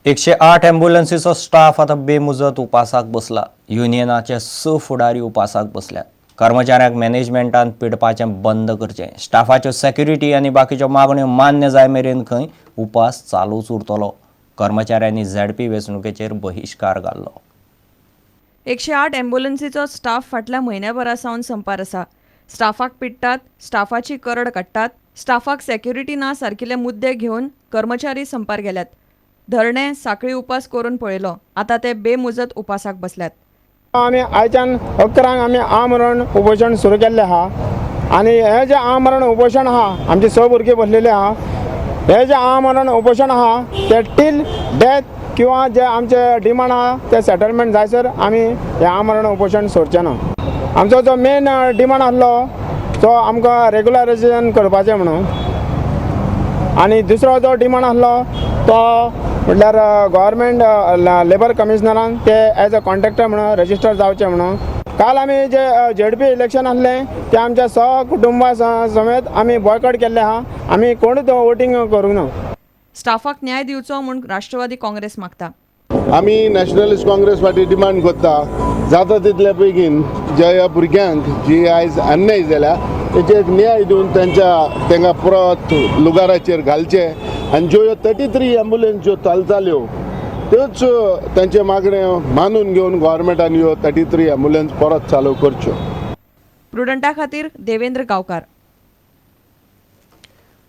108 ॲम्ब्युलन्सीचो staff आतां बेमुजत उपासाक बसला. युनियनाचे स फुडारी उपासाक बसल्यात. कर्मचाऱ्यांक मॅनेजमेंटान पिडपाचें बंद करचें, स्टाफाच्यो सेक्युरिटी आनी बाकीच्यो मागण्यो मान्य जाय मेरेन खंय उपास चालूच उरतलो. कर्मचाऱ्यांनी झेडपी वेंचणुकेचेर बहिश्कार घाल्लो. 108 ॲम्ब्युलन्सीचो स्टाफ फाटल्या म्हयन्याभरा सावन संपार आसा. स्टाफाक पिडटात, स्टाफाची करड काडटात, स्टाफाक सेक्युरिटी ना सारकिले मुद्दे घेवन कर्मचारी संपार गेल्यात. धरणें, साखळी उपास करून पळयलो, आतां ते बेमुजत उपासाक बसल्यात. आमी आयच्यान 11ंक आमी आमरण उपोशण सुरू केल्लें आहा आनी हें जें आमरण उपोशण आहा, आमची स भुरगीं बसलेली आहा, हें जें आमरण उपोशण आहा तें टील डेथ किंवा जे आमचे डिमांड आहा ते सेटलमेंट जायसर आमी हें आमरण उपोशण सोडचें ना. आमचो जो मेन डिमांड आसलो तो आमकां रेगुलरायझेशन करपाचें म्हणून आनी दुसरो जो डिमांड आसलो तो म्हटल्यार गव्हर्मेंट लेबर कमिशनरान ते एज अ कॉन्ट्रॅक्टर म्हणून रजिस्टर जावचें म्हणून. काल आमी जे झेडपी इलेक्शन आसलें तें आमच्या स कुटुंबा समेत आमी बॉयकॉट केल्लें आहा. आमी कोणूच वोटींग करूंक ना. स्टाफाक न्याय दिवचो म्हूण राष्ट्रवादी काँग्रेस मागता. आमी नॅशनलिस्ट काँग्रेस पार्टी डिमांड करता, जाता तितल्या बेगीन ज्या ह्या भुरग्यांक जी आयज अन्याय जाल्या तेचेर न्याय दिवन तेंच्या तेंकां परत लुगाराचेर घालचे आनी ज्यो ह्यो 33 एम्बुलन्स ज्यो चलताल्यो त्योच तेंचे मागणे मानून घेवन गव्हर्मेंटान ह्यो 33 एम्बुलन्स परत चालू करच्यो. प्रुडंटा खातीर देवेंद्र गांवकार.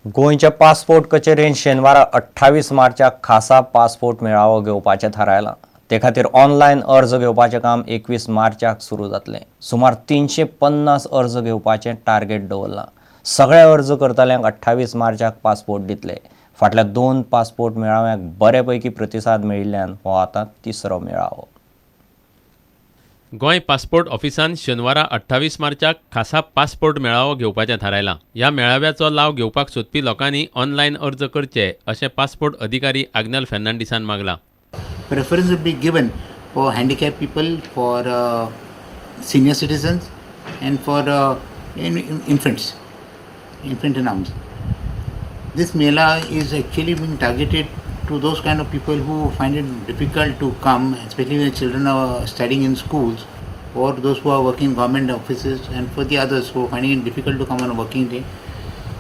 गोंयच्या पासपोर्ट कचेरेन शेनवारा 28 मार्चाक खासा पासपोर्ट मेळावो घेवपाचें थारायलां. ते खातीर ऑनलायन अर्ज घेवपाचें काम 21 मार्चाक सुरू जातलें. सुमार 350 अर्ज घेवपाचें टार्गेट दवरलां. सगळे अर्ज करतल्यांक 28 मार्चाक पासपोर्ट दितले. फाटल्या दोन पासपोर्ट मेळाव्यांक बरे पैकी प्रतिसाद मेळिल्ल्यान हो आतां तिसरो मेळावो. गोंय पासपोर्ट ऑफिसान शेनवारा 28 मार्चाक खासा पासपोर्ट मेळावो घेवपाचें थारायलां. ह्या मेळाव्याचो लाव घेवपाक सोदपी लोकांनी ऑनलायन अर्ज करचे अशें पासपोर्ट अधिकारी Agnel फेर्नांडीसान मागलां. Preference will be given for handicapped people, for senior citizens, and for infants, infant in arms. This mela is actually being targeted to those kind of people who find it difficult to come, especially when children are studying in schools, or those who are working in government offices, and for the others who are finding it difficult to come on a working day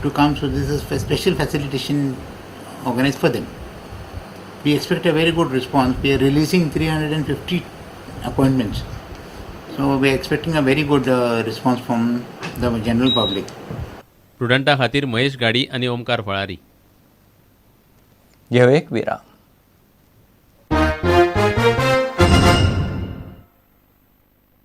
to come. So this is a special facilitation organized for them. We expect a very good response. We are releasing 350 appointments. So we are expecting a very good response from the general public. प्रुडंटा खातीर महेश गाडी आनी ओमकार फळारी. घेवया एक विराम.